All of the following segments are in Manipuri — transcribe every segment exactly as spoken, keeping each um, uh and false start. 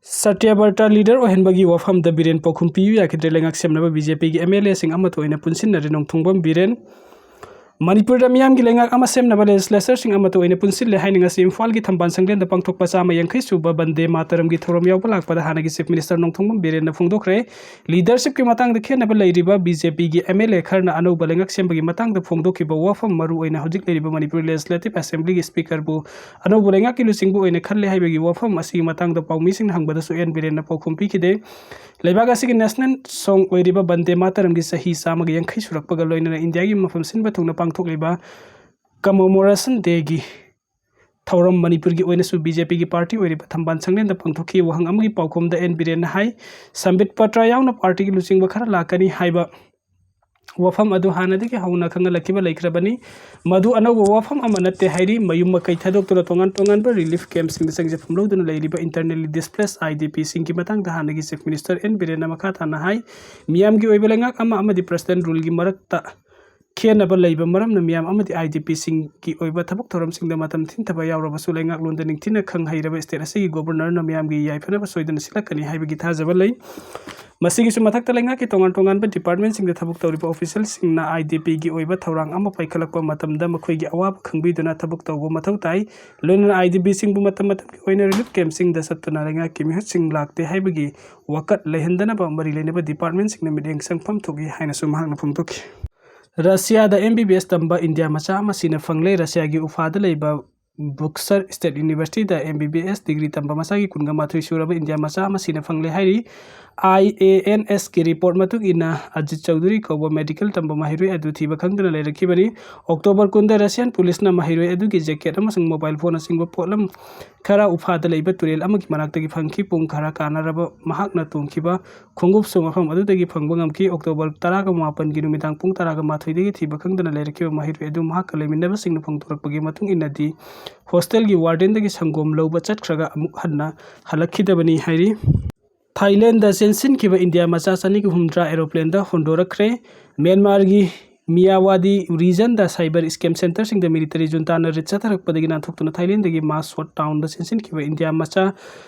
ꯁꯇ꯭ꯌꯕ꯭ꯔꯇ ꯂꯤꯗꯔ ꯑꯣꯏꯍꯟꯕꯒꯤ ꯋꯥꯐꯝꯗ ꯕꯤꯔꯦꯟ ꯄꯥꯎꯈꯨꯝ ꯄꯤꯌꯨ ꯌꯥꯈꯤꯗ꯭ꯔꯦ꯫ ꯂꯩꯉꯥꯛ ꯁꯦꯝꯅꯕ ꯕꯤ ꯖꯦ ꯄꯤꯒꯤ ꯑꯦꯝ ꯑꯦꯜ ꯑꯦꯁꯤꯡ ꯑꯃꯠꯇ ꯑꯣꯏꯅ ꯄꯨꯟꯁꯤꯟꯅꯔꯦ ꯅꯣꯡꯊꯣꯡꯕꯝ ꯕꯤꯔꯦꯟ꯫ ꯃꯅꯤꯄꯨꯔꯗ ꯃꯤꯌꯥꯝꯒꯤ ꯂꯩꯉꯥꯛ ꯑꯃ ꯁꯦꯝꯅꯕ ꯂꯦꯖꯤꯁꯂꯦꯆꯔꯁꯤꯡ ꯑꯃꯠꯇ ꯑꯣꯏꯅ ꯄꯨꯟꯁꯤꯜꯂꯦ ꯍꯥꯏꯅ ꯉꯁꯤ ꯏꯝꯐꯥꯜꯒꯤ ꯊꯝꯕꯥꯜ ꯁꯪꯂꯦꯟꯗ ꯄꯥꯡꯊꯣꯛꯄ ꯆꯥꯝꯃ ꯌꯥꯡꯈꯩ ꯁꯨꯕ ꯕꯟꯗꯦ ꯃꯥꯇꯔꯝꯒꯤ ꯊꯧꯔꯝ ꯌꯥꯎꯕ ꯂꯥꯛꯄꯗ ꯍꯥꯟꯅꯒꯤ ꯆꯤꯐ ꯃꯤꯅꯤꯁꯇꯔ ꯅꯣꯡꯊꯣꯡꯕꯝ ꯕꯤꯔꯦꯟꯅ ꯐꯣꯡꯗꯣꯛꯈ꯭ꯔꯦ꯫ ꯂꯤꯗꯔꯁꯤꯞꯀꯤ ꯃꯇꯥꯡꯗ ꯈꯦꯠꯅꯕ ꯂꯩꯔꯤꯕ ꯕꯤ ꯖꯦ ꯄꯤꯒꯤ ꯑꯦꯝ ꯑꯦꯜ ꯑꯦ ꯈꯔꯅ ꯑꯅꯧꯕ ꯂꯩꯉꯥꯛ ꯁꯦꯝꯕꯒꯤ ꯃꯇꯥꯡꯗ ꯐꯣꯡꯗꯣꯛꯈꯤꯕ ꯋꯥꯐꯝ, ꯃꯔꯨ ꯑꯣꯏꯅ ꯍꯧꯖꯤꯛ ꯂꯩꯔꯤꯕ ꯃꯅꯤꯄꯨꯔ ꯂꯦꯖꯤꯁꯂꯦꯇꯤꯚ ꯑꯦꯁꯦꯝꯕ꯭ꯂꯤꯒꯤ ꯁ꯭ꯄꯤꯀꯔꯕꯨ ꯑꯅꯧꯕ ꯂꯩꯉꯥꯛꯀꯤ ꯂꯨꯆꯤꯡꯕ ꯑꯣꯏꯅ ꯈꯜꯂꯦ ꯍꯥꯏꯕꯒꯤ ꯋꯥꯐꯝ ꯑꯁꯤꯒꯤ ꯃꯇꯥꯡꯗ ꯄꯥꯎꯃꯤꯁꯤꯡꯅ ꯍꯪꯕꯗꯁꯨ ꯑꯦꯟ ꯕꯤꯔꯦꯟꯅ ꯄꯥꯎꯈꯨꯝ ꯄꯤꯈꯤꯗꯦ꯫ ꯂꯩꯕꯥꯛ ꯑꯁꯤꯒꯤ ꯅꯦꯁꯅꯦꯜ ꯁꯣꯡ ꯑꯣꯏꯔꯤꯕ ꯕꯟꯗꯦ ꯃꯥꯇꯔꯝꯒꯤ ꯆꯍꯤ ꯆꯥꯝꯃꯒ ꯌꯥꯡꯈꯩ ꯁꯨꯔꯛꯄꯒ ꯂꯣꯏꯅꯅ ꯏꯟꯗꯤꯌꯥꯒꯤ ꯃꯐꯝ ꯁꯤꯟꯕ ꯊꯨꯡꯅ ꯄꯥꯡꯊꯣꯛꯂꯤꯕ ꯀꯃꯦꯃꯣꯔꯦꯁꯟ ꯗꯦꯒꯤ ꯊꯧꯔꯝ ꯃꯅꯤꯄꯨꯔꯒꯤ ꯑꯣꯏꯅꯁꯨ ꯕꯤ ꯖꯦ ꯄꯤꯒꯤ ꯄꯥꯔꯇꯤ ꯑꯣꯏꯔꯤꯕ ꯊꯝꯕꯥꯜ ꯁꯪꯂꯦꯟꯗ ꯄꯥꯡꯊꯣꯛꯈꯤ꯫ ꯋꯥꯍꯪ ꯑꯃꯒꯤ ꯄꯥꯎꯈꯨꯝꯗ ꯑꯦꯟ ꯕꯤꯔꯦꯟꯅ ꯍꯥꯏ, ꯁꯝꯕꯤꯠ ꯄꯇ꯭ꯔ ꯌꯥꯎꯅ ꯄꯥꯔꯇꯤꯒꯤ ꯂꯨꯆꯤꯡꯕ ꯈꯔ ꯂꯥꯛꯀꯅꯤ ꯍꯥꯏꯕ ꯋꯥꯐꯝ ꯑꯗꯨ ꯍꯥꯟꯅꯗꯒꯤ ꯍꯧꯅ ꯈꯪꯍꯜꯂꯛꯈꯤꯕ ꯂꯩꯈ꯭ꯔꯕꯅꯤ꯫ ꯃꯗꯨ ꯑꯅꯧꯕ ꯋꯥꯐꯝ ꯑꯃ ꯅꯠꯇꯦ ꯍꯥꯏꯔꯤ꯫ ꯃꯌꯨꯝ ꯃꯀꯩ ꯊꯥꯗꯣꯛꯇꯨꯅ ꯇꯣꯉꯥꯟ ꯇꯣꯉꯥꯟꯕ ꯔꯤꯂꯤꯐ ꯀꯦꯝꯞꯁꯤꯡꯗ ꯆꯪꯖꯐꯝ ꯂꯧꯗꯨꯅ ꯂꯩꯔꯤꯕ internally displaced I D Pꯁꯤꯡꯒꯤ ꯃꯇꯥꯡꯗ ꯍꯥꯟꯅꯒꯤ ꯆꯤꯐ ꯃꯤꯅꯤꯁꯇꯔ ꯑꯦꯟ ꯕꯤꯔꯦꯟꯅ ꯃꯈꯥ ꯇꯥꯅ ꯍꯥꯏ, ꯃꯤꯌꯥꯝꯒꯤ ꯑꯣꯏꯕ ꯂꯩꯉꯥꯛ ꯑꯃ ꯑꯃꯗꯤ ꯄ꯭ꯔꯁꯤꯗꯦꯟ ꯔꯨꯜꯒꯤ ꯃꯔꯛꯇ ꯈꯦꯟꯅꯕ ꯂꯩꯕ ꯃꯔꯝꯅ ꯃꯤꯌꯥꯝ ꯑꯃꯗꯤ I D Pꯁꯤꯡꯒꯤ ꯑꯣꯏꯕ ꯊꯕꯛ ꯊꯧꯔꯝꯁꯤꯡꯗ ꯃꯇꯝ ꯊꯤꯟꯊꯕ ꯌꯥꯎꯔꯕꯁꯨ ꯂꯩꯉꯥꯛꯂꯣꯟꯗ ꯅꯤꯡꯊꯤꯅ ꯈꯪ ꯍꯩꯔꯕ ꯁ꯭ꯇꯦꯠ ꯑꯁꯤꯒꯤ ꯒꯣꯕꯔꯅꯔꯅ ꯃꯤꯌꯥꯝꯒꯤ ꯌꯥꯏꯐꯅꯕ ꯁꯣꯏꯗꯅ ꯁꯤꯜꯂꯛꯀꯅꯤ ꯍꯥꯏꯕꯒꯤ ꯊꯥꯖꯕ ꯂꯩ꯫ ꯃꯁꯤꯒꯤꯁꯨ ꯃꯊꯛꯇ ꯂꯩꯉꯥꯛꯀꯤ ꯇꯣꯉꯥꯟ ꯇꯣꯉꯥꯟꯕ ꯗꯤꯄꯥꯔꯠꯃꯦꯟꯁꯤꯡꯗ ꯊꯕꯛ ꯇꯧꯔꯤꯕ ꯑꯣꯐꯤꯁꯤꯌꯦꯜꯁꯤꯡꯅ I D Pꯒꯤ ꯑꯣꯏꯕ ꯊꯧꯔꯥꯡ ꯑꯃ ꯄꯥꯏꯈꯠꯂꯛꯄ ꯃꯇꯝꯗ ꯃꯈꯣꯏꯒꯤ ꯑꯋꯥꯕ ꯈꯪꯕꯤꯗꯨꯅ ꯊꯕꯛ ꯇꯧꯕ ꯃꯊꯧ ꯇꯥꯏ꯫ ꯂꯣꯏꯅꯅ I D Pꯁꯤꯡꯕꯨ ꯃꯇꯝ ꯃꯇꯝꯒꯤ ꯑꯣꯏꯅ ꯔꯤꯂꯤꯐ ꯀꯦꯝꯞꯁꯤꯡꯗ ꯆꯠꯇꯨꯅ ꯂꯩꯉꯥꯛꯀꯤ ꯃꯤꯍꯨꯠꯁꯤꯡ ꯂꯥꯛꯇꯦ ꯍꯥꯏꯕꯒꯤ ꯋꯥꯀꯠ ꯂꯩꯍꯟꯗꯅꯕ ꯃꯔꯤ ꯂꯩꯅꯕ ꯗꯤꯄꯥꯔꯠꯃꯦꯟꯁꯤꯡꯅ ꯃꯤꯠꯌꯦꯡ ꯆꯪꯐꯝ ꯊꯣꯛꯏ ꯍꯥꯏꯅꯁꯨ ꯃꯍꯥꯛꯅ ꯐꯣꯡꯗꯣꯛꯈꯤ꯫ ꯔꯁꯤꯌꯥꯗ M B B S ꯇꯝꯕ ꯏꯟꯗꯤꯌꯥ ꯃꯆꯥ ꯑꯃ ꯁꯤꯅ ꯐꯪꯂꯦ꯫ ꯔꯁꯤꯌꯥꯒꯤ ꯎꯐꯥꯗ ꯂꯩꯕ ꯕꯨꯛꯁꯔ ꯁ꯭ꯇꯦꯠ ꯌꯨꯅꯤꯚꯔꯁꯤꯇꯤꯗ M B B S degree ꯇꯝꯕ ꯃꯆꯥꯒꯤ ꯀꯨꯟꯒ ꯃꯥꯊꯣꯏ ꯁꯨꯔꯕ ꯏꯟꯗꯤꯌꯥ ꯃꯆꯥ ꯑꯃ ꯁꯤꯅ ꯐꯪꯂꯦ ꯍꯥꯏꯔꯤ꯫ I A N Sꯀꯤ ꯔꯤꯄꯣꯔꯠ ꯃꯇꯨꯡ ꯏꯟꯅ, ꯑꯖꯤꯠ ꯆꯧꯙꯨꯔꯤ ꯀꯧꯕ ꯃꯦꯗꯤꯀꯦꯜ ꯇꯝꯕ ꯃꯍꯩꯔꯣꯏ ꯑꯗꯨ ꯊꯤꯕ ꯈꯪꯗꯅ ꯂꯩꯔꯛꯈꯤꯕꯅꯤ꯫ ꯑꯣꯛꯇꯣꯕꯔ ꯀꯨꯟꯗ ꯔꯁꯤꯌꯥꯟ ꯄꯨꯂꯤꯁꯅ ꯃꯍꯩꯔꯣꯏ ꯑꯗꯨꯒꯤ ꯖꯦꯀꯦꯠ ꯑꯃꯁꯨꯡ ꯃꯣꯕꯥꯏꯜ ꯐꯣꯟ ꯑꯆꯤꯡꯕ ꯄꯣꯠꯂꯝ ꯈꯔ ꯎꯐꯥꯗ ꯂꯩꯕ ꯇꯨꯔꯦꯜ ꯑꯃꯒꯤ ꯃꯅꯥꯛꯇꯒꯤ ꯐꯪꯈꯤ꯫ ꯄꯨꯡ ꯈꯔ ꯀꯥꯟꯅꯔꯕ ꯃꯍꯥꯛꯅ ꯇꯣꯡꯈꯤꯕ ꯈꯣꯡꯎꯞꯁꯨ ꯃꯐꯝ ꯑꯗꯨꯗꯒꯤ ꯐꯪꯕ ꯉꯝꯈꯤ꯫ ꯑꯣꯛꯇꯣꯕꯔ ꯇꯔꯥꯒ ꯃꯥꯄꯟꯒꯤ ꯅꯨꯃꯤꯗꯥꯡ ꯄꯨꯡ ꯇꯔꯥꯒ ꯃꯥꯊꯣꯏꯗꯒꯤ ꯊꯤꯕ ꯈꯪꯗꯅ ꯂꯩꯔꯛꯈꯤꯕ ꯃꯍꯩꯔꯣꯏ ꯑꯗꯨ ꯃꯍꯥꯛꯀ ꯂꯩꯃꯤꯟꯅꯕꯁꯤꯡꯅ ꯐꯣꯡꯗꯣꯔꯛꯄꯒꯤ ꯃꯇꯨꯡ ꯏꯟꯅꯗꯤ, ꯍꯣꯁꯇꯦꯜꯒꯤ ꯋꯥꯔꯗꯦꯟꯗꯒꯤ ꯁꯪꯒꯣꯝ ꯂꯧꯕ ꯆꯠꯈ꯭ꯔꯒ ꯑꯃꯨꯛ ꯍꯟꯅ ꯍꯜꯂꯛꯈꯤꯗꯕꯅꯤ ꯍꯥꯏꯔꯤ꯫ ꯊꯥꯏꯂꯦꯟꯗ ꯆꯦꯟꯁꯤꯟꯈꯤꯕ ꯏꯟꯗꯤꯌꯥ ꯃꯆꯥ ꯆꯅꯤꯒ ꯍꯨꯝꯗ꯭ꯔꯥ ꯑꯦꯔꯣꯄ꯭ꯂꯦꯟꯗ ꯍꯣꯟꯗꯣꯔꯛꯈ꯭ꯔꯦ꯫ ꯃ꯭ꯌꯥꯟꯃꯥꯔꯒꯤ ꯃꯤꯌꯥꯋꯥꯗꯤ ꯔꯤꯖꯟꯗ ꯁꯥꯏꯕꯔ ꯁ꯭ꯀꯦꯝ ꯁꯦꯟꯇꯔꯁꯤꯡꯗ ꯃꯤꯂꯤꯇꯔꯤ ꯖꯨꯟꯇꯥꯅ ꯔꯦꯗ ꯆꯠꯊꯔꯛꯄꯗꯒꯤ ꯅꯥꯟꯊꯣꯛꯇꯨꯅ ꯊꯥꯏꯂꯦꯟꯗꯒꯤ ꯃꯥꯁꯣꯠ ꯇꯥꯎꯟꯗ ꯆꯦꯟꯁꯤꯟꯈꯤꯕ ꯏꯟꯗꯤꯌꯥ ꯃꯆꯥ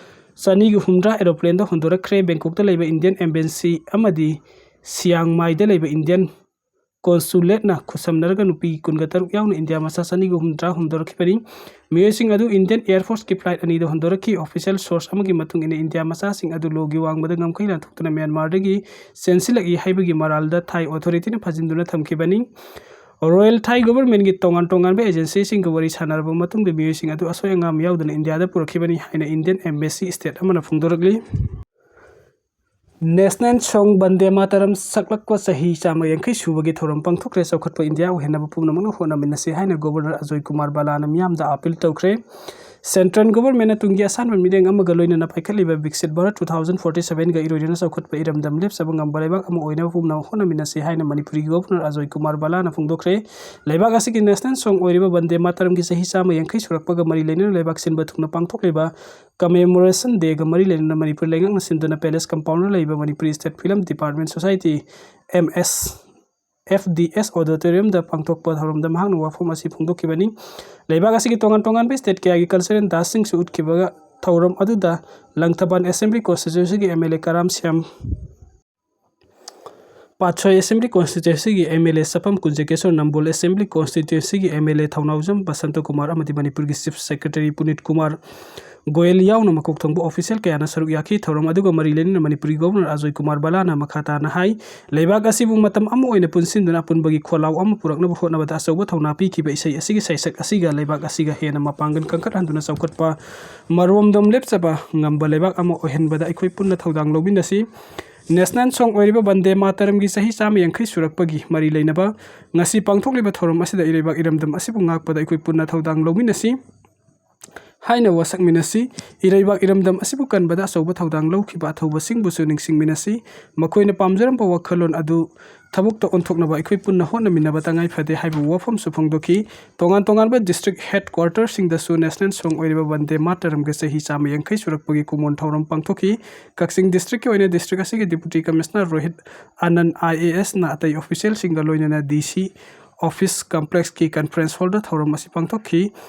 ꯆꯅꯤꯒ ꯍꯨꯝꯗ꯭ꯔꯥ aeroplane ꯗ ꯍꯣꯟꯗꯣꯔꯛꯈ꯭ꯔꯦ꯫ ꯕꯦꯡꯀꯣꯛꯇ ꯂꯩꯕ Indian Embassy ꯑꯃꯗꯤ ꯁꯤꯌꯥꯡ ꯃꯥꯏꯗ ꯂꯩꯕ Indian Consulate ꯅ ꯈꯨꯠꯁꯝꯅꯔꯒ ꯅꯨꯄꯤ ꯀꯨꯟꯒ ꯇꯔꯨꯛ ꯌꯥꯎꯅ ꯏꯟꯗꯤꯌꯥ ꯃꯆꯥ ꯆꯅꯤꯒ ꯍꯨꯝꯗ꯭ꯔꯥ ꯍꯣꯟꯗꯣꯔꯛꯈꯤꯕꯅꯤ꯫ ꯃꯤꯑꯣꯏꯁꯤꯡ ꯑꯗꯨ Indian Air Force ꯀꯤ flight ꯑꯅꯤꯗ ꯍꯣꯟꯗꯣꯔꯛꯈꯤ꯫ Official source ꯑꯃꯒꯤ ꯃꯇꯨꯡ ꯏꯟꯅ, ꯏꯟꯗꯤꯌꯥ ꯃꯆꯥꯁꯤꯡ ꯑꯗꯨ ꯂꯣꯒꯤ ꯋꯥꯡꯃꯗ ꯉꯝꯈꯩ ꯂꯥꯟꯊꯣꯛꯇꯨꯅ ꯃ꯭ꯌꯥꯟꯃꯥꯔꯗꯒꯤ ꯆꯦꯟꯁꯤꯜꯂꯛꯏ ꯍꯥꯏꯕꯒꯤ ꯃꯔꯥꯜꯗ ꯊꯥꯏ authority ꯅ ꯐꯥꯖꯤꯟꯗꯨꯅ ꯊꯝꯈꯤꯕꯅꯤ꯫ Royal Thai Government ꯀꯤ ꯇꯣꯉꯥꯟ ꯇꯣꯉꯥꯟꯕ agency ꯁꯤꯡꯒ ꯋꯥꯔꯤ ꯁꯥꯟꯅꯔꯕ ꯃꯇꯨꯡꯗ, ꯃꯤꯑꯣꯏꯁꯤꯡ ꯑꯗꯨ ꯑꯁꯣꯏ ꯑꯉꯥꯝ ꯌꯥꯎꯗꯅ ꯏꯟꯗꯤꯌꯥꯗ ꯄꯨꯔꯛꯈꯤꯕꯅꯤ ꯍꯥꯏꯅ Indian Embassy state ꯑꯃꯅ ꯐꯣꯡꯗꯣꯔꯛꯂꯤ꯫ National Song ꯕꯟꯗꯦ ꯃꯥꯇꯔꯝ ꯁꯛꯂꯛꯄ ꯆꯍꯤ ꯆꯥꯝꯃ ꯌꯥꯡꯈꯩ ꯁꯨꯕꯒꯤ ꯊꯧꯔꯝ ꯄꯥꯡꯊꯣꯛꯈ꯭ꯔꯦ꯫ ꯆꯥꯎꯈꯠꯄ ꯏꯟꯗꯤꯌꯥ ꯑꯣꯏꯍꯟꯅꯕ ꯄꯨꯝꯅꯃꯛꯅ ꯍꯣꯠꯅꯃꯤꯟꯅꯁꯤ ꯍꯥꯏꯅ Governor ꯑꯖꯣꯏ ꯀꯨꯃꯥꯔ ꯕꯂꯥꯅ ꯃꯤꯌꯥꯝꯗ appeal ꯇꯧꯈ꯭ꯔꯦ꯫ Central Government ꯅ ꯇꯨꯡꯒꯤ ꯑꯁꯥꯟꯕ ꯃꯤꯠꯌꯦꯡ ꯑꯃꯒ ꯂꯣꯏꯅꯅ ꯄꯥꯏꯈꯠꯂꯤꯕ ꯕꯤꯛꯁꯤꯠ Bharat two thousand forty seven ꯒ ꯏꯔꯣꯏꯅꯅ ꯆꯥꯎꯈꯠꯄ ꯏꯔꯝꯗꯝ ꯂꯦꯞꯆꯕ ꯉꯝꯕ ꯂꯩꯕꯥꯛ ꯑꯃ ꯑꯣꯏꯅꯕ ꯄꯨꯝꯅꯃꯛ ꯍꯣꯠꯅꯃꯤꯟꯅꯁꯤ ꯍꯥꯏꯅ ꯃꯅꯤꯄꯨꯔꯒꯤ Governor ꯑꯖꯣꯏ ꯀꯨꯃꯥꯔ ꯕꯂꯥꯅ ꯐꯣꯡꯗꯣꯛꯈ꯭ꯔꯦ꯫ ꯂꯩꯕꯥꯛ ꯑꯁꯤꯒꯤ National Song ꯑꯣꯏꯔꯤꯕ ꯕꯟꯗꯦ ꯃꯥꯇꯔꯝꯒꯤ ꯆꯍꯤ ꯆꯥꯝꯃ ꯌꯥꯡꯈꯩ ꯁꯨꯔꯛꯄꯒ ꯃꯔꯤ ꯂꯩꯅꯅ ꯂꯩꯕꯥꯛ ꯁꯤꯟꯕ ꯊꯨꯡꯅ ꯄꯥꯡꯊꯣꯛꯂꯤꯕ Commemoration Day ꯒ ꯃꯔꯤ ꯂꯩꯅꯅ ꯃꯅꯤꯄꯨꯔ ꯂꯩꯉꯥꯛꯅ ꯁꯤꯟꯗꯨꯅ Palace Compound ꯗ ꯂꯩꯕ Manipuri State Film Department Society, M S F D S Auditorium ꯗ ꯄꯥꯡꯊꯣꯛꯄ ꯊꯧꯔꯝꯗ ꯃꯍꯥꯛꯅ ꯋꯥꯐꯝ ꯑꯁꯤ ꯐꯣꯡꯗꯣꯛꯈꯤꯕꯅꯤ꯫ ꯂꯩꯕꯥꯛ ꯑꯁꯤꯒꯤ ꯇꯣꯉꯥꯟ ꯇꯣꯉꯥꯟꯕ state ꯀꯌꯥꯒꯤ cultural dance ꯁꯤꯡꯁꯨ ꯎꯠꯈꯤꯕꯒ ꯊꯧꯔꯝ ꯑꯗꯨꯗ ꯂꯪꯊꯕꯥꯜ Assembly Constituency ꯒꯤ M L A Karam Shyam, Patsoi Assembly Constituency ꯒꯤ M L A ꯁꯄꯝ ꯀꯨꯟꯖꯀꯦꯁꯣꯔ, Nambol Assembly Constituency ꯒꯤ M L A ꯊꯧꯅꯥꯎꯖꯝ ꯕꯁꯟꯇ ꯀꯨꯃꯥꯔ ꯑꯃꯗꯤ ꯃꯅꯤꯄꯨꯔꯒꯤ Chief Secretary ꯄꯨꯅꯤꯠ ꯀꯨꯃꯥꯔ ꯒꯣꯌꯦꯜ ꯌꯥꯎꯅ ꯃꯀꯣꯛ ꯊꯣꯡꯕ official ꯀꯌꯥꯅ ꯁꯔꯨꯛ ꯌꯥꯈꯤ꯫ ꯊꯧꯔꯝ ꯑꯗꯨꯒ ꯃꯔꯤ ꯂꯩꯅꯅ ꯃꯅꯤꯄꯨꯔꯒꯤ Governor ꯑꯖꯣꯏ ꯀꯨꯃꯥꯔ ꯕꯂꯥꯅ ꯃꯈꯥ ꯇꯥꯅ ꯍꯥꯏ, ꯂꯩꯕꯥꯛ ꯑꯁꯤꯕꯨ ꯃꯇꯝ ꯑꯃ ꯑꯣꯏꯅ ꯄꯨꯟꯁꯤꯟꯗꯨꯅ ꯑꯄꯨꯟꯕꯒꯤ ꯈꯣꯜꯂꯥꯎ ꯑꯃ ꯄꯨꯔꯛꯅꯕ ꯍꯣꯠꯅꯕꯗ ꯑꯆꯧꯕ ꯊꯧꯅꯥ ꯄꯤꯈꯤꯕ ꯏꯁꯩ ꯑꯁꯤꯒꯤ ꯁꯩꯁꯛ ꯑꯁꯤꯒ ꯂꯩꯕꯥꯛ ꯑꯁꯤꯒ ꯍꯦꯟꯅ ꯃꯄꯥꯡꯒꯜ ꯀꯟꯈꯠꯍꯟꯗꯨꯅ ꯆꯥꯎꯈꯠꯄ ꯃꯔꯣꯝꯗꯣꯝ ꯂꯦꯞꯆꯕ ꯉꯝꯕ ꯂꯩꯕꯥꯛ ꯑꯃ ꯑꯣꯏꯍꯟꯕꯗ ꯑꯩꯈꯣꯏ ꯄꯨꯟꯅ ꯊꯧꯗꯥꯡ ꯂꯧꯃꯤꯟꯅꯁꯤ꯫ National Song ꯑꯣꯏꯔꯤꯕ ꯕꯟꯗꯦ ꯃꯥꯇꯔꯝꯒꯤ ꯆꯍꯤ ꯆꯥꯝꯃ ꯌꯥꯡꯈꯩ ꯁꯨꯔꯛꯄꯒꯤ ꯃꯔꯤ ꯂꯩꯅꯕ ꯉꯁꯤ ꯄꯥꯡꯊꯣꯛꯂꯤꯕ ꯊꯧꯔꯝ ꯑꯁꯤꯗ ꯏꯔꯩꯕꯥꯛ ꯏꯔꯝꯗꯝ ꯑꯁꯤꯕꯨ ꯉꯥꯛꯄꯗ ꯑꯩꯈꯣꯏ ꯄꯨꯟꯅ ꯊꯧꯗꯥꯡ ꯂꯧꯃꯤꯟꯅꯁꯤ ꯍꯥꯏꯅ ꯋꯥꯁꯛꯃꯤꯟꯅꯁꯤ꯫ ꯏꯔꯩꯕꯥꯛ ꯏꯔꯝꯗꯝ ꯑꯁꯤꯕꯨ ꯀꯟꯕꯗ ꯑꯆꯧꯕ ꯊꯧꯗꯥꯡ ꯂꯧꯈꯤꯕ ꯑꯊꯧꯕꯁꯤꯡꯕꯨꯁꯨ ꯅꯤꯡꯁꯤꯡꯃꯤꯟꯅꯁꯤ꯫ ꯃꯈꯣꯏꯅ ꯄꯥꯝꯖꯔꯝꯕ ꯋꯥꯈꯜꯂꯣꯟ ꯑꯗꯨ ꯊꯕꯛꯇ ꯑꯣꯟꯊꯣꯛꯅꯕ ꯑꯩꯈꯣꯏ ꯄꯨꯟꯅ ꯍꯣꯠꯅꯃꯤꯟꯅꯕ ꯇꯉꯥꯏ ꯐꯗꯦ ꯍꯥꯏꯕ ꯋꯥꯐꯝꯁꯨ ꯐꯣꯡꯗꯣꯛꯈꯤ꯫ ꯇꯣꯉꯥꯟ ꯇꯣꯉꯥꯟꯕ district headquarter ꯁꯤꯡꯗꯁꯨ National Song ꯑꯣꯏꯔꯤꯕ ꯕꯟꯗꯦ ꯃꯥꯇꯔꯝꯒꯤ ꯆꯍꯤ ꯆꯥꯝꯃ ꯌꯥꯡꯈꯩ ꯁꯨꯔꯛꯄꯒꯤ ꯀꯨꯃꯣꯟ ꯊꯧꯔꯝ ꯄꯥꯡꯊꯣꯛꯈꯤ꯫ ꯀꯛꯆꯤꯡ district ꯀꯤ ꯑꯣꯏꯅ district ꯑꯁꯤꯒꯤ Deputy Commissioner Rohit ꯑꯅꯟ I A S ꯅ ꯑꯇꯩ official ꯁꯤꯡꯒ ꯂꯣꯏꯅꯅ D C Office Complexꯀꯤ conference hallꯗ ꯊꯧꯔꯝ ꯑꯁꯤ ꯄꯥꯡꯊꯣꯛꯈꯤ꯫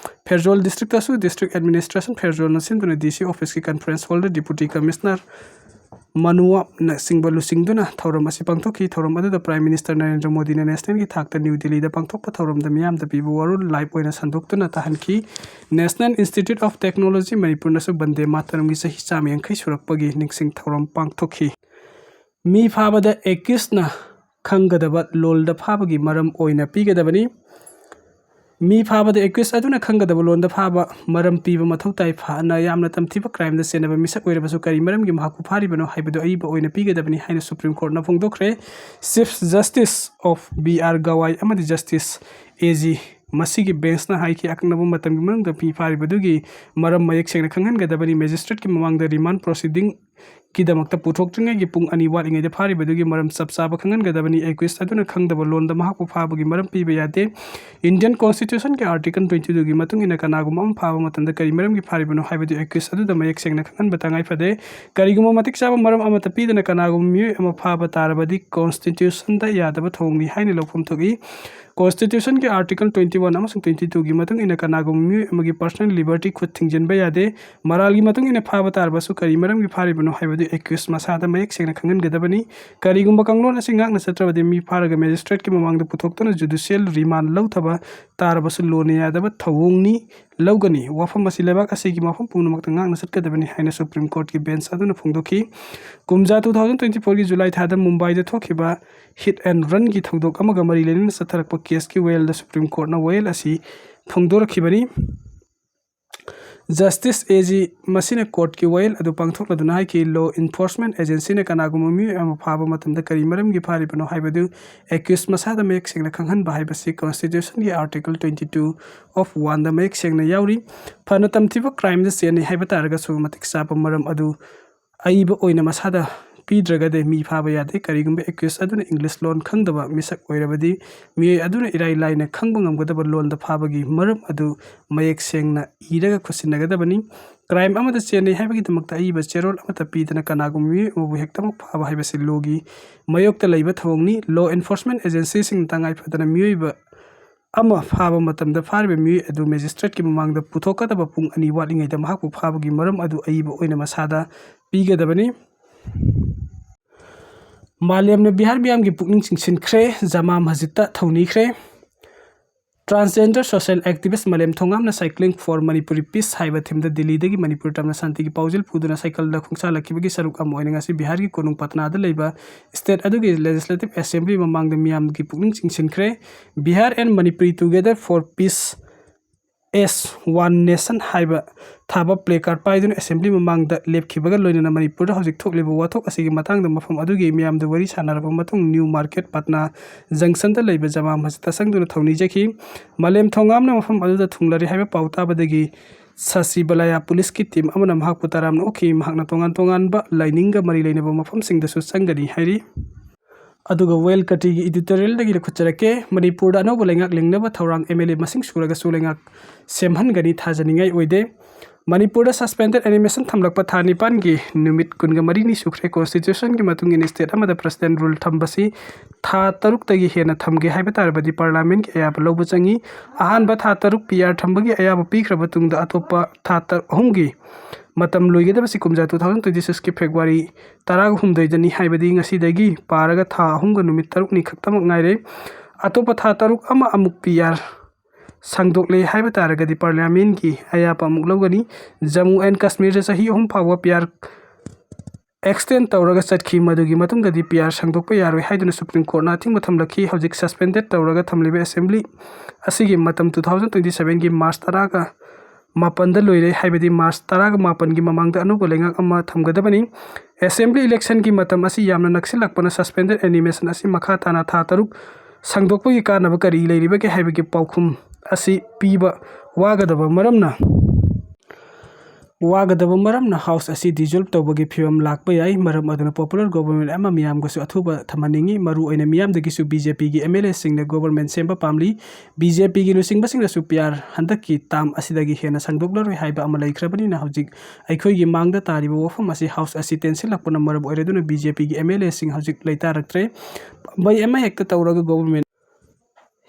ꯐꯦꯔꯖꯣꯜ districtꯇꯁꯨ district administration ꯐꯦꯔꯖꯣꯜꯅ ꯁꯤꯟꯗꯨꯅ D C officeꯀꯤ conference hallꯗ Deputy Commissioner ꯃꯅꯨꯋꯥꯞꯅꯆꯤꯡꯕ ꯂꯨꯆꯤꯡꯗꯨꯅ ꯊꯧꯔꯝ ꯑꯁꯤ ꯄꯥꯡꯊꯣꯛꯈꯤ꯫ ꯊꯧꯔꯝ ꯑꯗꯨꯗ Prime Minister ꯅꯔꯦꯟꯗ꯭ꯔ ꯃꯣꯗꯤꯅ nationalꯒꯤ ꯊꯥꯛꯇ ꯅ꯭ꯌꯨ ꯗꯤꯜꯂꯤꯗ ꯄꯥꯡꯊꯣꯛꯄ ꯊꯧꯔꯝꯗ ꯃꯤꯌꯥꯝꯗ ꯄꯤꯕ ꯋꯥꯔꯣꯜ live ꯑꯣꯏꯅ ꯁꯟꯗꯣꯛꯇꯨꯅ ꯇꯥꯍꯟꯈꯤ꯫ National Institute of Technology ꯃꯅꯤꯄꯨꯔꯅꯁꯨ ꯕꯟꯗꯦ ꯃꯥꯇꯔꯝꯒꯤ ꯆꯍꯤ ꯆꯥꯝꯃ ꯌꯥꯡꯈꯩ ꯁꯨꯔꯛꯄꯒꯤ ꯅꯤꯡꯁꯤꯡ ꯊꯧꯔꯝ ꯄꯥꯡꯊꯣꯛꯈꯤ꯫ ꯃꯤ ꯐꯥꯕꯗ accusedꯅ ꯈꯪꯒꯗꯕ ꯂꯣꯟꯗ ꯐꯥꯕꯒꯤ ꯃꯔꯝ ꯑꯣꯏꯅ ꯄꯤꯒꯗꯕꯅꯤ꯫ ꯃꯤ ꯐꯥꯕꯗ accused ꯑꯗꯨꯅ ꯈꯪꯒꯗꯕ ꯂꯣꯟꯗ ꯐꯥꯕ ꯃꯔꯝ ꯄꯤꯕ ꯃꯊꯧ ꯇꯥꯏ꯫ ꯐꯅ ꯌꯥꯝꯅ ꯇꯝꯊꯤꯕ crimeꯗ ꯆꯦꯟꯅꯕ ꯃꯤꯁꯛ ꯑꯣꯏꯔꯕꯁꯨ ꯀꯔꯤ ꯃꯔꯝꯒꯤ ꯃꯍꯥꯛꯄꯨ ꯐꯥꯔꯤꯕꯅꯣ ꯍꯥꯏꯕꯗꯨ ꯑꯏꯕ ꯑꯣꯏꯅ ꯄꯤꯒꯗꯕꯅꯤ ꯍꯥꯏꯅ Supreme Courtꯅ ꯐꯣꯡꯗꯣꯛꯈ꯭ꯔꯦ꯫ Chief Justice of B R Gawai ꯑꯃꯗꯤ Justice A G ꯃꯁꯤꯒꯤ benchꯅ ꯍꯥꯏꯈꯤ, ꯑꯀꯛꯅꯕ ꯃꯇꯝꯒꯤ ꯃꯅꯨꯡꯗ ꯃꯤ ꯐꯥꯔꯤꯕꯗꯨꯒꯤ ꯃꯔꯝ ꯃꯌꯦꯛ ꯁꯦꯡꯅ ꯈꯪꯍꯟꯒꯗꯕꯅꯤ꯫ Magistrateꯀꯤ ꯃꯃꯥꯡꯗ remand proceedingꯒꯤꯗꯃꯛꯇ ꯄꯨꯊꯣꯛꯇ꯭ꯔꯤꯉꯩꯒꯤ ꯄꯨꯡ ꯑꯅꯤ ꯋꯥꯠꯂꯤꯉꯩꯗ ꯐꯥꯔꯤꯕꯗꯨꯒꯤ ꯃꯔꯝ ꯆꯞ ꯆꯥꯕ ꯈꯪꯍꯟꯒꯗꯕꯅꯤ꯫ Accused ꯑꯗꯨꯅ ꯈꯪꯗꯕ ꯂꯣꯟꯗ ꯃꯍꯥꯛꯄꯨ ꯐꯥꯕꯒꯤ ꯃꯔꯝ ꯄꯤꯕ ꯌꯥꯗꯦ꯫ Indian Constitutionꯒꯤ Article twenty twoꯒꯤ ꯃꯇꯨꯡ ꯏꯟꯅ ꯀꯅꯥꯒꯨꯝꯕ ꯑꯃ ꯐꯥꯕ ꯃꯇꯝꯗ ꯀꯔꯤ ꯃꯔꯝꯒꯤ ꯐꯥꯔꯤꯕꯅꯣ ꯍꯥꯏꯕꯗꯨ accused ꯑꯗꯨꯗ ꯃꯌꯦꯛ ꯁꯦꯡꯅ ꯈꯪꯍꯟꯕ ꯇꯉꯥꯏ ꯐꯗꯦ꯫ ꯀꯔꯤꯒꯨꯝꯕ ꯃꯇꯤꯛ ꯆꯥꯕ ꯃꯔꯝ ꯑꯃꯠꯇ ꯄꯤꯗꯅ ꯀꯅꯥꯒꯨꯝꯕ ꯃꯤꯑꯣꯏ ꯑꯃ ꯐꯥꯕ ꯇꯥꯔꯕꯗꯤ Constitutionꯗ ꯌꯥꯗꯕ ꯊꯧꯑꯣꯡꯅꯤ ꯍꯥꯏꯅ ꯂꯧꯐꯝ ꯊꯣꯛꯏ꯫ Constitutionꯒꯤ Article twenty one ꯑꯃꯁꯨꯡ twenty twoꯒꯤ ꯃꯇꯨꯡ ꯏꯟꯅ ꯀꯅꯥꯒꯨꯝꯕ ꯃꯤꯑꯣꯏ ꯑꯃꯒꯤ personal liberty ꯈꯨꯠ ꯊꯤꯡꯖꯤꯟꯕ ꯌꯥꯗꯦ꯫ ꯃꯔꯥꯜꯒꯤ ꯃꯇꯨꯡ ꯏꯟꯅ ꯐꯥꯕ ꯇꯥꯔꯕꯁꯨ ꯀꯔꯤ ꯃꯔꯝꯒꯤ ꯐꯥꯔꯤꯕꯅꯣ ꯍꯥꯏꯕꯗꯨ accused ꯃꯁꯥꯗ ꯃꯌꯦꯛ ꯁꯦꯡꯅ ꯈꯪꯍꯟꯒꯗꯕꯅꯤ꯫ ꯀꯔꯤꯒꯨꯝꯕ ꯀꯥꯡꯂꯣꯟ ꯑꯁꯤ ꯉꯥꯛꯅ ꯆꯠꯇ꯭ꯔꯕꯗꯤ ꯃꯤ ꯐꯥꯔꯒ magistrateꯀꯤ ꯃꯃꯥꯡꯗ ꯄꯨꯊꯣꯛꯇꯨꯅ judicial remand ꯂꯧꯊꯕ ꯇꯥꯔꯕꯁꯨ ꯂꯣꯟꯅ ꯌꯥꯗꯕ ꯊꯧꯑꯣꯡꯅꯤ ꯂꯧꯒꯅꯤ꯫ ꯋꯥꯐꯝ ꯑꯁꯤ ꯂꯩꯕꯥꯛ ꯑꯁꯤꯒꯤ ꯃꯐꯝ ꯄꯨꯝꯅꯃꯛꯇ ꯉꯥꯛꯅ ꯆꯠꯀꯗꯕꯅꯤ ꯍꯥꯏꯅ Supreme Courtꯀꯤ bench ꯑꯗꯨꯅ ꯐꯣꯡꯗꯣꯛꯈꯤ꯫ ꯀꯨꯝꯖꯥ two thousand twenty fourꯒꯤ July ꯊꯥꯗ ꯃꯨꯝꯕꯥꯏꯗ ꯊꯣꯛꯈꯤꯕ hit and runꯒꯤ ꯊꯧꯗꯣꯛ ꯑꯃꯒ ꯃꯔꯤ ꯂꯩꯅꯅ ꯆꯠꯊꯔꯛꯄ caseꯀꯤ ꯋꯥꯌꯦꯜꯗ Supreme Courtꯅ ꯋꯥꯌꯦꯜ ꯑꯁꯤ ꯐꯣꯡꯗꯣꯔꯛꯈꯤꯕꯅꯤ꯫ Justice A G ꯃꯁꯤꯅ courtꯀꯤ ꯋꯥꯌꯦꯜ ꯑꯗꯨ ꯄꯥꯡꯊꯣꯛꯂꯗꯨꯅ ꯍꯥꯏꯈꯤ, law enforcement agencyꯅ ꯀꯅꯥꯒꯨꯝꯕ ꯃꯤꯑꯣꯏ ꯑꯃ ꯐꯥꯕ ꯃꯇꯝꯗ ꯀꯔꯤ ꯃꯔꯝꯒꯤ ꯐꯥꯔꯤꯕꯅꯣ ꯍꯥꯏꯕꯗꯨ accused ꯃꯁꯥꯗ ꯃꯌꯦꯛ ꯁꯦꯡꯅ ꯈꯪꯍꯟꯕ ꯍꯥꯏꯕꯁꯤ Constitutionꯒꯤ Article twenty two of oneꯗ ꯃꯌꯦꯛ ꯁꯦꯡꯅ ꯌꯥꯎꯔꯤ꯫ ꯐꯅ ꯇꯝꯊꯤꯕ crimeꯗ ꯆꯦꯟꯅꯩ ꯍꯥꯏꯕ ꯇꯥꯔꯒꯁꯨ ꯃꯇꯤꯛ ꯆꯥꯕ ꯃꯔꯝ ꯑꯗꯨ ꯑꯏꯕ ꯑꯣꯏꯅ ꯃꯁꯥꯗ ꯄꯤꯗ꯭ꯔꯒꯗꯤ ꯃꯤ ꯐꯥꯕ ꯌꯥꯗꯦ꯫ ꯀꯔꯤꯒꯨꯝꯕ accused ꯑꯗꯨꯅ English ꯂꯣꯟ ꯈꯪꯗꯕ ꯃꯤꯁꯛ ꯑꯣꯏꯔꯕꯗꯤ, ꯃꯤꯑꯣꯏ ꯑꯗꯨꯅ ꯏꯔꯥꯏ ꯂꯥꯏꯅ ꯈꯪꯕ ꯉꯝꯒꯗꯕ ꯂꯣꯟꯗ ꯐꯥꯕꯒꯤ ꯃꯔꯝ ꯑꯗꯨ ꯃꯌꯦꯛ ꯁꯦꯡꯅ ꯏꯔꯒ ꯈꯨꯠꯁꯤꯟꯅꯒꯗꯕꯅꯤ꯫ Crime ꯑꯃꯗ ꯆꯦꯟꯅꯩ ꯍꯥꯏꯕꯒꯤꯗꯃꯛꯇ ꯑꯏꯕ ꯆꯦꯔꯣꯜ ꯑꯃꯠꯇ ꯄꯤꯗꯅ ꯀꯅꯥꯒꯨꯝꯕ ꯃꯤꯑꯣꯏ ꯑꯃꯕꯨ ꯍꯦꯛꯇꯃꯛ ꯐꯥꯕ ꯍꯥꯏꯕꯁꯤ lawꯒꯤ ꯃꯥꯌꯣꯛꯇ ꯂꯩꯕ ꯊꯧꯑꯣꯡꯅꯤ꯫ Law enforcement agencyꯁꯤꯡꯅ ꯇꯉꯥꯏ ꯐꯗꯅ ꯃꯤꯑꯣꯏꯕ ꯑꯃ ꯐꯥꯕ ꯃꯇꯝꯗ, ꯐꯥꯔꯤꯕ ꯃꯤꯑꯣꯏ ꯑꯗꯨ magistrateꯀꯤ ꯃꯃꯥꯡꯗ ꯄꯨꯊꯣꯛꯀꯗꯕ ꯄꯨꯡ ꯑꯅꯤ ꯋꯥꯠꯂꯤꯉꯩꯗ ꯃꯍꯥꯛꯄꯨ ꯐꯥꯕꯒꯤ ꯃꯔꯝ ꯑꯗꯨ ꯑꯏꯕ ꯑꯣꯏꯅ ꯃꯁꯥꯗ ꯄꯤꯒꯗꯕꯅꯤ꯫ ꯃꯥꯂꯦꯝꯅ ꯕꯤꯍꯥꯔ ꯃꯤꯌꯥꯝꯒꯤ ꯄꯨꯛꯅꯤꯡ ꯆꯤꯡꯁꯤꯟꯈ꯭ꯔꯦ, ꯖꯃꯥ ꯃꯁꯖꯤꯗꯇ ꯊꯧꯅꯤꯈ꯭ꯔꯦ꯫ Transgender social activist ꯃꯥꯂꯦꯝ ꯊꯣꯉꯥꯝꯅ Cycling for Manipuri Peace ꯍꯥꯏꯕ themeꯗ ꯗꯤꯜꯂꯤꯗꯒꯤ ꯃꯅꯤꯄꯨꯔ ꯇꯝꯅ ꯁꯥꯟꯇꯤꯒꯤ ꯄꯥꯎꯖꯦꯜ ꯄꯨꯗꯨꯅ ꯁꯥꯏꯀꯜꯗ ꯈꯣꯡꯁꯥꯜꯂꯛꯈꯤꯕꯒꯤ ꯁꯔꯨꯛ ꯑꯃ ꯑꯣꯏꯅ ꯉꯁꯤ ꯕꯤꯍꯥꯔꯒꯤ ꯀꯣꯅꯨꯡ ꯄꯠꯅꯥꯗ ꯂꯩꯕ state ꯑꯗꯨꯒꯤ legislative assembly ꯃꯃꯥꯡꯗ ꯃꯤꯌꯥꯝꯒꯤ ꯄꯨꯛꯅꯤꯡ ꯆꯤꯡꯁꯤꯟꯈ꯭ꯔꯦ꯫ Bihar and Manipuri Together for Peace as One Nation ꯍꯥꯏꯕ ꯊꯥꯕ placard ꯄꯥꯏꯗꯨꯅ assembly ꯃꯃꯥꯡꯗ ꯂꯦꯞꯈꯤꯕꯒ ꯂꯣꯏꯅꯅ ꯃꯅꯤꯄꯨꯔꯗ ꯍꯧꯖꯤꯛ ꯊꯣꯛꯂꯤꯕ ꯋꯥꯊꯣꯛ ꯑꯁꯤꯒꯤ ꯃꯇꯥꯡꯗ ꯃꯐꯝ ꯑꯗꯨꯒꯤ ꯃꯤꯌꯥꯝꯗ ꯋꯥꯔꯤ ꯁꯥꯟꯅꯔꯕ ꯃꯇꯨꯡ New Market ꯄꯠꯅꯥ junctionꯗ ꯂꯩꯕ ꯖꯃꯥ ꯃꯁꯖꯤꯗꯇ ꯆꯪꯗꯨꯅ ꯊꯧꯅꯤꯖꯈꯤ꯫ ꯃꯥꯂꯦꯝ ꯊꯣꯉꯥꯝꯅ ꯃꯐꯝ ꯑꯗꯨꯗ ꯊꯨꯡꯂꯔꯦ ꯍꯥꯏꯕ ꯄꯥꯎ ꯇꯥꯕꯗꯒꯤ ꯁꯁꯤꯕꯂꯥꯌꯥ policeꯀꯤ team ꯑꯃꯅ ꯃꯍꯥꯛꯄꯨ ꯇꯔꯥꯝꯅ ꯑꯣꯛꯈꯤ꯫ ꯃꯍꯥꯛꯅ ꯇꯣꯉꯥꯟ ꯇꯣꯉꯥꯟꯕ ꯂꯥꯏꯅꯤꯡꯒ ꯃꯔꯤ ꯂꯩꯅꯕ ꯃꯐꯝꯁꯤꯡꯗꯁꯨ ꯆꯪꯒꯅꯤ ꯍꯥꯏꯔꯤ꯫ ꯑꯗꯨꯒ World Cuttyꯒꯤ editorialꯗꯒꯤ ꯂꯧꯈꯠꯆꯔꯛꯀꯦ꯫ ꯃꯅꯤꯄꯨꯔꯗ ꯑꯅꯧꯕ ꯂꯩꯉꯥꯛ ꯂꯤꯡꯅꯕ ꯊꯧꯔꯥꯡ MLA ꯃꯁꯤꯡ ꯁꯨꯔꯒꯁꯨ ꯂꯩꯉꯥꯛ ꯁꯦꯝꯍꯟꯒꯅꯤ ꯊꯥꯖꯅꯤꯡꯉꯥꯏ ꯑꯣꯏꯗꯦ꯫ ꯃꯅꯤꯄꯨꯔꯗ suspended animation ꯊꯝꯂꯛꯄ ꯊꯥ ꯅꯤꯄꯥꯟꯒꯤ ꯅꯨꯃꯤꯠ ꯀꯨꯟꯒ ꯃꯔꯤꯅꯤ ꯁꯨꯈ꯭ꯔꯦ꯫ Constitutionꯒꯤ ꯃꯇꯨꯡ ꯏꯟꯅ state ꯑꯃꯗ president rule ꯊꯝꯕꯁꯤ ꯊꯥ ꯇꯔꯨꯛꯇꯒꯤ ꯍꯦꯟꯅ ꯊꯝꯒꯦ ꯍꯥꯏꯕ ꯇꯥꯔꯕꯗꯤ parliamentꯀꯤ ꯑꯌꯥꯕ ꯂꯧꯕ ꯆꯪꯏ꯫ ꯑꯍꯥꯟꯕ ꯊꯥ ꯇꯔꯨꯛ PR ꯊꯝꯕꯒꯤ ꯑꯌꯥꯕ ꯄꯤꯈ꯭ꯔꯕ ꯇꯨꯡꯗ ꯑꯇꯣꯞꯄ ꯊꯥ ꯇꯔꯨꯛ ꯑꯍꯨꯝꯒꯤ ꯃꯇꯝ ꯂꯣꯏꯒꯗꯕꯁꯤ ꯀꯨꯝꯖꯥ two thousand twenty sixꯀꯤ February ꯇꯔꯥꯍꯨꯝꯗꯣꯏꯗꯅꯤ, ꯍꯥꯏꯕꯗꯤ ꯉꯁꯤꯗꯒꯤ ꯄꯥꯔꯒ ꯊꯥ ꯑꯍꯨꯝꯒ ꯅꯨꯃꯤꯠ ꯇꯔꯨꯛꯅꯤ ꯈꯛꯇꯃꯛ ꯉꯥꯏꯔꯦ꯫ ꯑꯇꯣꯞꯄ ꯊꯥ ꯇꯔꯨꯛ ꯑꯃ ꯑꯃꯨꯛ PR ꯁꯥꯡꯗꯣꯛꯂꯦ ꯍꯥꯏꯕ ꯇꯥꯔꯒꯗꯤ parliamentꯀꯤ ꯑꯌꯥꯕ ꯑꯃꯨꯛ ꯂꯧꯒꯅꯤ꯫ Jammu and Kashmirꯗ ꯆꯍꯤ ꯑꯍꯨꯝ ꯐꯥꯎꯕ PR extend ꯇꯧꯔꯒ ꯆꯠꯈꯤ꯫ ꯃꯗꯨꯒꯤ ꯃꯇꯨꯡꯗꯗꯤ PR ꯁꯥꯡꯗꯣꯛꯄ ꯌꯥꯔꯣꯏ ꯍꯥꯏꯗꯨꯅ Supreme Courtꯅ ꯑꯊꯤꯡꯕ ꯊꯝꯂꯛꯈꯤ꯫ ꯍꯧꯖꯤꯛ suspended ꯇꯧꯔꯒ ꯊꯝꯂꯤꯕ assembly ꯑꯁꯤꯒꯤ ꯃꯇꯝ two thousand twenty sevenꯒꯤ March ꯇꯔꯥꯒ ꯃꯥꯄꯟꯗ ꯂꯣꯏꯔꯦ, ꯍꯥꯏꯕꯗꯤ March ꯇꯔꯥꯒ ꯃꯥꯄꯟꯒꯤ ꯃꯃꯥꯡꯗ ꯑꯅꯧꯕ ꯂꯩꯉꯥꯛ ꯑꯃ ꯊꯝꯒꯗꯕꯅꯤ꯫ Assembly electionꯒꯤ ꯃꯇꯝ ꯑꯁꯤ ꯌꯥꯝꯅ ꯅꯛꯁꯤꯜꯂꯛꯄꯅ suspended animation ꯑꯁꯤ ꯃꯈꯥ ꯇꯥꯅ ꯊꯥ ꯇꯔꯨꯛ ꯁꯥꯡꯗꯣꯛꯄꯒꯤ ꯀꯥꯟꯅꯕ ꯀꯔꯤ ꯂꯩꯔꯤꯕꯒꯦ ꯍꯥꯏꯕꯒꯤ ꯄꯥꯎꯈꯨꯝ ꯑꯁꯤ ꯄꯤꯕ ꯋꯥꯒꯗꯕ ꯃꯔꯝꯅ ꯋꯥꯒꯗꯕ ꯃꯔꯝꯅ House ꯑꯁꯤ dissolve ꯇꯧꯕꯒꯤ ꯐꯤꯕꯝ ꯂꯥꯛꯄ ꯌꯥꯏ꯫ ꯃꯔꯝ ꯑꯗꯨꯅ popular government ꯑꯃ ꯃꯤꯌꯥꯝꯒꯁꯨ ꯑꯊꯨꯕ ꯊꯝꯍꯟꯅꯤꯡꯏ꯫ ꯃꯔꯨ ꯑꯣꯏꯅ ꯃꯤꯌꯥꯝꯗꯒꯤꯁꯨ BJPꯒꯤ MLAꯁꯤꯡꯅ government ꯁꯦꯝꯕ ꯄꯥꯝꯂꯤ꯫ BJPꯒꯤ ꯂꯨꯆꯤꯡꯕꯁꯤꯡꯅꯁꯨ PR ꯍꯟꯗꯛꯀꯤ term ꯑꯁꯤꯗꯒꯤ ꯍꯦꯟꯅ ꯁꯥꯡꯗꯣꯛꯂꯔꯣꯏ ꯍꯥꯏꯕ ꯑꯃ ꯂꯩꯈ꯭ꯔꯕꯅꯤꯅ ꯍꯧꯖꯤꯛ ꯑꯩꯈꯣꯏꯒꯤ ꯃꯥꯡꯗ ꯇꯥꯔꯤꯕ ꯋꯥꯐꯝ ꯑꯁꯤ House ꯑꯁꯤ ꯇꯦꯟꯁꯤꯜꯂꯛꯄꯅ ꯃꯔꯝ ꯑꯣꯏꯔꯗꯨꯅ BJPꯒꯤ MLAꯁꯤꯡ ꯍꯧꯖꯤꯛ ꯂꯩꯇꯥꯔꯛꯇ꯭ꯔꯦ꯫ ꯄꯥꯝꯕꯩ ꯑꯃ ꯍꯦꯛꯇ ꯇꯧꯔꯒ government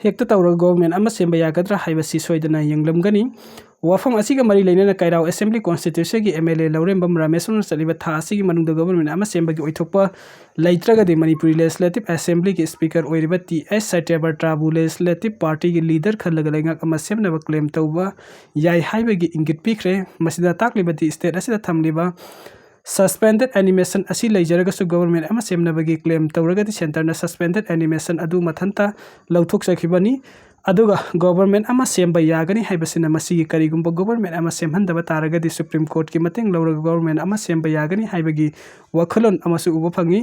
ꯍꯦꯛꯇ ꯇꯧꯔꯒ government ꯑꯃ ꯁꯦꯝꯕ ꯌꯥꯒꯗ꯭ꯔꯥ ꯍꯥꯏꯕꯁꯤ ꯁꯣꯏꯗꯅ ꯌꯦꯡꯂꯝꯒꯅꯤ꯫ ꯋꯥꯐꯝ ꯑꯁꯤꯒ ꯃꯔꯤ ꯂꯩꯅꯅ ꯀꯩꯔꯥꯎ Assembly constituencyꯒꯤ MLA ꯂꯧꯔꯦꯝꯕꯝ ꯔꯥꯃꯦꯁꯣꯔꯅ ꯆꯠꯂꯤꯕ ꯊꯥ ꯑꯁꯤꯒꯤ ꯃꯅꯨꯡꯗ government ꯑꯃ ꯁꯦꯝꯕꯒꯤ ꯑꯣꯏꯊꯣꯛꯄ ꯂꯩꯇ꯭ꯔꯒꯗꯤ ꯃꯅꯤꯄꯨꯔꯤ Legislative Assemblyꯒꯤ Speaker ꯑꯣꯏꯔꯤꯕ ꯇꯤ ꯑꯦꯁ ꯁꯇ꯭ꯌꯕ꯭ꯔꯇꯕꯨ Legislative Partyꯒꯤ leader ꯈꯜꯂꯒ ꯂꯩꯉꯥꯛ ꯑꯃ ꯁꯦꯝꯅꯕ claim ꯇꯧꯕ ꯌꯥꯏ ꯍꯥꯏꯕꯒꯤ ꯏꯪꯒꯤꯠ ꯄꯤꯈ꯭ꯔꯦ꯫ ꯃꯁꯤꯗ ꯇꯥꯛꯂꯤꯕꯗꯤ state ꯑꯁꯤꯗ ꯊꯝꯂꯤꯕ suspended animation ꯑꯁꯤ ꯂꯩꯖꯔꯒꯁꯨ government ꯑꯃ ꯁꯦꯝꯅꯕꯒꯤ claim ꯇꯧꯔꯒꯗꯤ centreꯅ suspended animation ꯑꯗꯨ ꯃꯊꯟꯇ ꯂꯧꯊꯣꯛꯆꯈꯤꯕꯅꯤ꯫ ꯑꯗꯨꯒ government ꯑꯃ ꯁꯦꯝꯕ ꯌꯥꯒꯅꯤ ꯍꯥꯏꯕꯁꯤꯅ ꯃꯁꯤꯒꯤ ꯀꯔꯤꯒꯨꯝꯕ government ꯑꯃ ꯁꯦꯝꯍꯟꯗꯕ ꯇꯥꯔꯒꯗꯤ Supreme Courtꯀꯤ ꯃꯇꯦꯡ ꯂꯧꯔꯒ government ꯑꯃ ꯁꯦꯝꯕ ꯌꯥꯒꯅꯤ ꯍꯥꯏꯕꯒꯤ ꯋꯥꯈꯜꯂꯣꯟ ꯑꯃꯁꯨ ꯎꯕ ꯐꯪꯉꯤ꯫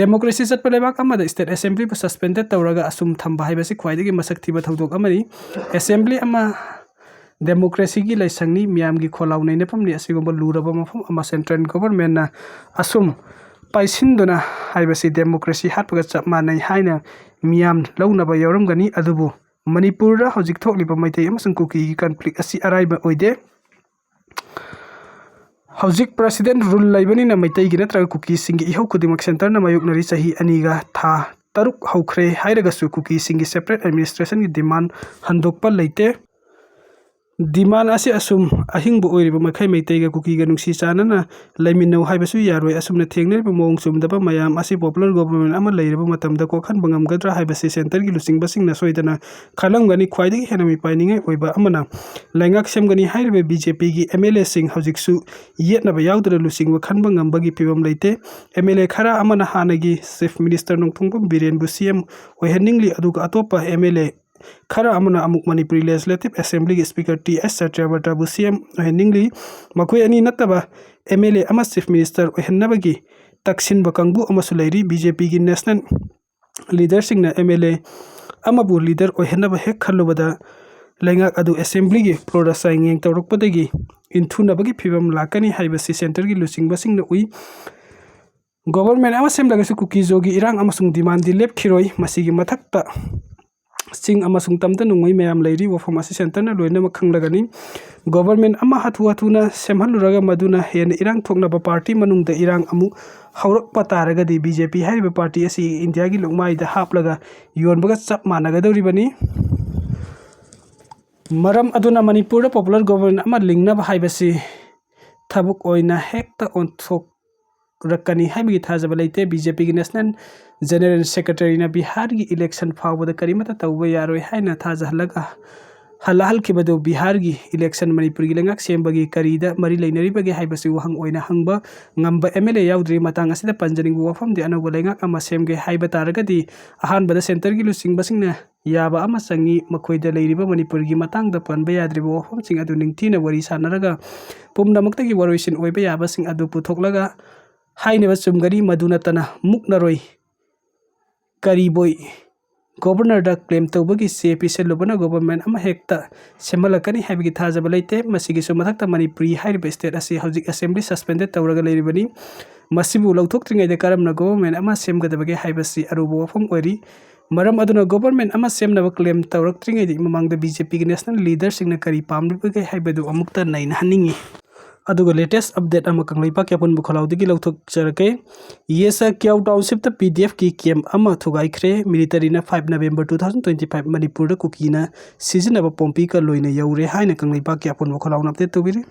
Democracy ꯆꯠꯄ ꯂꯩꯕꯥꯛ ꯑꯃꯗ state assemblyꯕꯨ suspended ꯇꯧꯔꯒ ꯑꯁꯨꯝ ꯊꯝꯕ ꯍꯥꯏꯕꯁꯤ ꯈ꯭ꯋꯥꯏꯗꯒꯤ ꯃꯁꯛ ꯊꯤꯕ ꯊꯧꯗꯣꯛ ꯑꯃꯅꯤ꯫ Assembly ꯑꯃ democracyꯒꯤ ꯂꯥꯏꯁꯪꯅꯤ, ꯃꯤꯌꯥꯝꯒꯤ ꯈꯣꯜꯂꯥꯎ ꯅꯩꯅꯐꯝꯅꯤ꯫ ꯑꯁꯤꯒꯨꯝꯕ ꯂꯨꯔꯕ ꯃꯐꯝ ꯑꯃ central governmentꯅ ꯑꯁꯨꯝ ꯄꯥꯏꯁꯤꯟꯗꯨꯅ ꯍꯥꯏꯕꯁꯤ democracy ꯍꯥꯠꯄꯒ ꯆꯞ ꯃꯥꯟꯅꯩ ꯍꯥꯏꯅ ꯃꯤꯌꯥꯝ ꯂꯧꯅꯕ ꯌꯥꯎꯔꯝꯒꯅꯤ꯫ ꯑꯗꯨꯕꯨ ꯃꯅꯤꯄꯨꯔꯗ ꯍꯧꯖꯤꯛ ꯊꯣꯛꯂꯤꯕ ꯃꯩꯇꯩ ꯑꯃꯁꯨꯡ ꯀꯨꯀꯤꯒꯤ conflict ꯑꯁꯤ ꯑꯔꯥꯏꯕ ꯑꯣꯏꯗꯦ꯫ ꯍꯧꯖꯤꯛ president rule ꯂꯩꯕꯅꯤꯅ ꯃꯩꯇꯩꯒꯤ ꯅꯠꯇ꯭ꯔꯒ ꯀꯨꯀꯤꯁꯤꯡꯒꯤ ꯏꯍꯧ ꯈꯨꯗꯤꯡꯃꯛ centreꯅ ꯃꯥꯌꯣꯛꯅꯔꯤ꯫ ꯆꯍꯤ ꯑꯅꯤꯒ ꯊꯥ ꯇꯔꯨꯛ ꯍꯧꯈ꯭ꯔꯦ ꯍꯥꯏꯔꯒꯁꯨ ꯀꯨꯀꯤꯁꯤꯡꯒꯤ separate administrationꯒꯤ demand ꯍꯟꯗꯣꯛꯄ ꯂꯩꯇꯦ꯫ Demand ꯑꯁꯤ ꯑꯁꯨꯝ ꯑꯍꯤꯡꯕ ꯑꯣꯏꯔꯤꯕ ꯃꯈꯩ ꯃꯩꯇꯩꯒ ꯀꯨꯀꯤꯒ ꯅꯨꯡꯁꯤ ꯆꯥꯟꯅꯅ ꯂꯩꯃꯤꯟꯅꯧ ꯍꯥꯏꯕꯁꯨ ꯌꯥꯔꯣꯏ꯫ ꯑꯁꯨꯝꯅ ꯊꯦꯡꯅꯔꯤꯕ ꯃꯑꯣꯡ ꯆꯨꯝꯗꯕ ꯃꯌꯥꯝ ꯑꯁꯤ popular government ꯑꯃ ꯂꯩꯔꯕ ꯃꯇꯝꯗ ꯀꯣꯛꯍꯟꯕ ꯉꯝꯒꯗ꯭ꯔꯥ ꯍꯥꯏꯕꯁꯤ centreꯒꯤ ꯂꯨꯆꯤꯡꯕꯁꯤꯡꯅ ꯁꯣꯏꯗꯅ ꯈꯜꯂꯝꯒꯅꯤ꯫ ꯈ꯭ꯋꯥꯏꯗꯒꯤ ꯍꯦꯟꯅ ꯃꯤꯄꯥꯏꯅꯤꯡꯉꯥꯏ ꯑꯣꯏꯕ ꯑꯃꯅ ꯂꯩꯉꯥꯛ ꯁꯦꯝꯒꯅꯤ ꯍꯥꯏꯔꯤꯕ BJPꯒꯤ MLAꯁꯤꯡ ꯍꯧꯖꯤꯛꯁꯨ ꯌꯦꯠꯅꯕ ꯌꯥꯎꯗꯅ ꯂꯨꯆꯤꯡꯕ ꯈꯟꯕ ꯉꯝꯕꯒꯤ ꯐꯤꯕꯝ ꯂꯩꯇꯦ꯫ MLA ꯈꯔ ꯑꯃꯅ ꯍꯥꯟꯅꯒꯤ Chief Minister ꯅꯣꯡꯊꯣꯡꯕꯝ ꯕꯤꯔꯦꯟꯕꯨ CM ꯑꯣꯏꯍꯟꯅꯤꯡꯂꯤ, ꯑꯗꯨꯒ ꯑꯇꯣꯞꯄ MLA ꯈꯔ ꯑꯃꯅ ꯑꯃꯨꯛ ꯃꯅꯤꯄꯨꯔꯤ Legislative Assemblyꯒꯤ Speaker ꯇꯤ ꯑꯦꯁ ꯁꯇ꯭ꯌꯕ꯭ꯔꯇꯕꯨ CM ꯑꯣꯏꯍꯟꯅꯤꯡꯂꯤ꯫ ꯃꯈꯣꯏ ꯑꯅꯤ ꯅꯠꯇꯕ MLA ꯑꯃ Chief Minister ꯑꯣꯏꯍꯟꯅꯕꯒꯤ ꯇꯛꯁꯤꯟꯕ ꯀꯥꯡꯕꯨ ꯑꯃꯁꯨ ꯂꯩꯔꯤ꯫ BJPꯒꯤ national leaderꯁꯤꯡꯅ MLA ꯑꯃꯕꯨ leader ꯑꯣꯏꯍꯟꯅꯕ ꯍꯦꯛ ꯈꯜꯂꯨꯕꯗ ꯂꯩꯉꯥꯛ ꯑꯗꯨ assemblyꯒꯤ floorꯗ ꯆꯥꯡꯌꯦꯡ ꯇꯧꯔꯛꯄꯗꯒꯤ ꯏꯟꯊꯨꯅꯕꯒꯤ ꯐꯤꯕꯝ ꯂꯥꯛꯀꯅꯤ ꯍꯥꯏꯕꯁꯤ centreꯒꯤ ꯂꯨꯆꯤꯡꯕꯁꯤꯡꯅ ꯎꯏ꯫ Government ꯑꯃ ꯁꯦꯝꯂꯒꯁꯨ ꯀꯨꯀꯤꯖꯣꯒꯤ ꯏꯔꯥꯡ ꯑꯃꯁꯨꯡ demandꯗꯤ ꯂꯦꯞꯈꯤꯔꯣꯏ꯫ ꯃꯁꯤꯒꯤ ꯃꯊꯛꯇ ꯆꯤꯡ ꯑꯃꯁꯨꯡ ꯇꯝꯗ ꯅꯣꯡꯃꯩ ꯃꯌꯥꯝ ꯂꯩꯔꯤ꯫ ꯋꯥꯐꯝ ꯑꯁꯤ centreꯅ ꯂꯣꯏꯅꯃꯛ ꯈꯪꯂꯒꯅꯤ꯫ Government ꯑꯃ ꯍꯥꯊꯨ ꯍꯥꯊꯨꯅ ꯁꯦꯝꯍꯜꯂꯨꯔꯒ ꯃꯗꯨꯅ ꯍꯦꯟꯅ ꯏꯔꯥꯡ ꯊꯣꯛꯅꯕ, party ꯃꯅꯨꯡꯗ ꯏꯔꯥꯡ ꯑꯃꯨꯛ ꯍꯧꯔꯛꯄ ꯇꯥꯔꯒꯗꯤ BJP ꯍꯥꯏꯔꯤꯕ party ꯑꯁꯤ Indiaꯒꯤ ꯂꯨꯛꯃꯥꯏꯗ ꯍꯥꯞꯂꯒ ꯌꯣꯟꯕꯒ ꯆꯞ ꯃꯥꯟꯅꯒꯗꯧꯔꯤꯕꯅꯤ꯫ ꯃꯔꯝ ꯑꯗꯨꯅ ꯃꯅꯤꯄꯨꯔꯗ popular government ꯑꯃ ꯂꯤꯡꯅꯕ ꯍꯥꯏꯕꯁꯤ ꯊꯕꯛ ꯑꯣꯏꯅ ꯍꯦꯛꯇ ꯑꯣꯟꯊꯣꯛ ꯔꯛꯀꯅꯤ ꯍꯥꯏꯕꯒꯤ ꯊꯥꯖꯕ ꯂꯩꯇꯦ꯫ BJPꯒꯤ National General Secretaryꯅ ꯕꯤꯍꯥꯔꯒꯤ election ꯐꯥꯎꯕꯗ ꯀꯔꯤꯃꯠꯇ ꯇꯧꯕ ꯌꯥꯔꯣꯏ ꯍꯥꯏꯅ ꯊꯥꯖꯍꯜꯂꯒ ꯍꯜꯂꯍꯜꯈꯤꯕꯗꯨ ꯕꯤꯍꯥꯔꯒꯤ election ꯃꯅꯤꯄꯨꯔꯒꯤ ꯂꯩꯉꯥꯛ ꯁꯦꯝꯕꯒꯤ ꯀꯔꯤꯗ ꯃꯔꯤ ꯂꯩꯅꯔꯤꯕꯒꯦ ꯍꯥꯏꯕꯁꯤ ꯋꯥꯍꯪ ꯑꯣꯏꯅ ꯍꯪꯕ ꯉꯝꯕ MLA ꯌꯥꯎꯗ꯭ꯔꯤ꯫ ꯃꯇꯥꯡ ꯑꯁꯤꯗ ꯄꯟꯖꯅꯤꯡꯕ ꯋꯥꯐꯝꯗꯤ, ꯑꯅꯧꯕ ꯂꯩꯉꯥꯛ ꯑꯃ ꯁꯦꯝꯒꯦ ꯍꯥꯏꯕ ꯇꯥꯔꯒꯗꯤ ꯑꯍꯥꯟꯕꯗ centreꯒꯤ ꯂꯨꯆꯤꯡꯕꯁꯤꯡꯅ ꯌꯥꯕ ꯑꯃ ꯆꯪꯏ꯫ ꯃꯈꯣꯏꯗ ꯂꯩꯔꯤꯕ ꯃꯅꯤꯄꯨꯔꯒꯤ ꯃꯇꯥꯡꯗ ꯄꯟꯕ ꯌꯥꯗ꯭ꯔꯤꯕ ꯋꯥꯐꯝꯁꯤꯡ ꯑꯗꯨ ꯅꯤꯡꯊꯤꯅ ꯋꯥꯔꯤ ꯁꯥꯟꯅꯔꯒ ꯄꯨꯝꯅꯃꯛꯇꯒꯤ ꯋꯥꯔꯣꯏꯁꯤꯟ ꯑꯣꯏꯕ ꯌꯥꯕꯁꯤꯡ ꯑꯗꯨ ꯄꯨꯊꯣꯛꯂꯒ ꯍꯥꯏꯅꯕ ꯆꯨꯝꯒꯅꯤ꯫ ꯃꯗꯨ ꯅꯠꯇꯅ ꯃꯨꯛꯅꯔꯣꯏ ꯀꯔꯤꯕꯣꯏ governorꯗ claim ꯇꯧꯕꯒꯤ ꯆꯦ ꯄꯤꯁꯜꯂꯨꯕꯅ government ꯑꯃ ꯍꯦꯛꯇ ꯁꯦꯝꯍꯜꯂꯛꯀꯅꯤ ꯍꯥꯏꯕꯒꯤ ꯊꯥꯖꯕ ꯂꯩꯇꯦ꯫ ꯃꯁꯤꯒꯤꯁꯨ ꯃꯊꯛꯇ ꯃꯅꯤꯄꯨꯔꯤ ꯍꯥꯏꯔꯤꯕ state ꯑꯁꯤ ꯍꯧꯖꯤꯛ assembly suspended ꯇꯧꯔꯒ ꯂꯩꯔꯤꯕꯅꯤ꯫ ꯃꯁꯤꯕꯨ ꯂꯧꯊꯣꯛꯇ꯭ꯔꯤꯉꯩꯗ ꯀꯔꯝꯅ government ꯑꯃ ꯁꯦꯝꯒꯗꯕꯒꯦ ꯍꯥꯏꯕꯁꯤ ꯑꯔꯨꯕ ꯋꯥꯐꯝ ꯑꯣꯏꯔꯤ꯫ ꯃꯔꯝ ꯑꯗꯨꯅ government ꯑꯃ ꯁꯦꯝꯅꯕ claim ꯇꯧꯔꯛꯇ꯭ꯔꯤꯉꯩꯗꯒꯤ ꯃꯃꯥꯡꯗ BJPꯒꯤ national leaderꯁꯤꯡꯅ ꯀꯔꯤ ꯄꯥꯝꯂꯤꯕꯒꯦ ꯍꯥꯏꯕꯗꯨ ꯑꯃꯨꯛꯇ ꯅꯩꯅꯍꯟꯅꯤꯡꯏ꯫ ꯑꯗꯨꯒ latest update ꯑꯃ ꯀꯪꯂꯩꯄꯥꯛꯀꯤ ꯑꯄꯨꯟꯕ ꯈꯣꯜꯂꯥꯎꯗꯒꯤ ꯂꯧꯊꯣꯛꯆꯔꯛꯀꯦ꯫ ꯌꯦꯁ ꯀ꯭ꯌꯥꯎ townshipꯇ PDFꯀꯤ camp ꯑꯃ ꯊꯨꯒꯥꯏꯈ꯭ꯔꯦ꯫ Militaryꯅ five November two thousand twenty five ꯃꯅꯤꯄꯨꯔꯗ ꯀꯨꯀꯤꯅ ꯁꯤꯖꯤꯟꯅꯕ ꯄꯣꯝꯄꯤꯒ ꯂꯣꯏꯅ ꯌꯧꯔꯦ ꯍꯥꯏꯅ ꯀꯪꯂꯩꯄꯥꯛꯀꯤ ꯑꯄꯨꯟꯕ ꯈꯣꯜꯂꯥꯎꯅ update ꯇꯧꯕꯤꯔꯤ꯫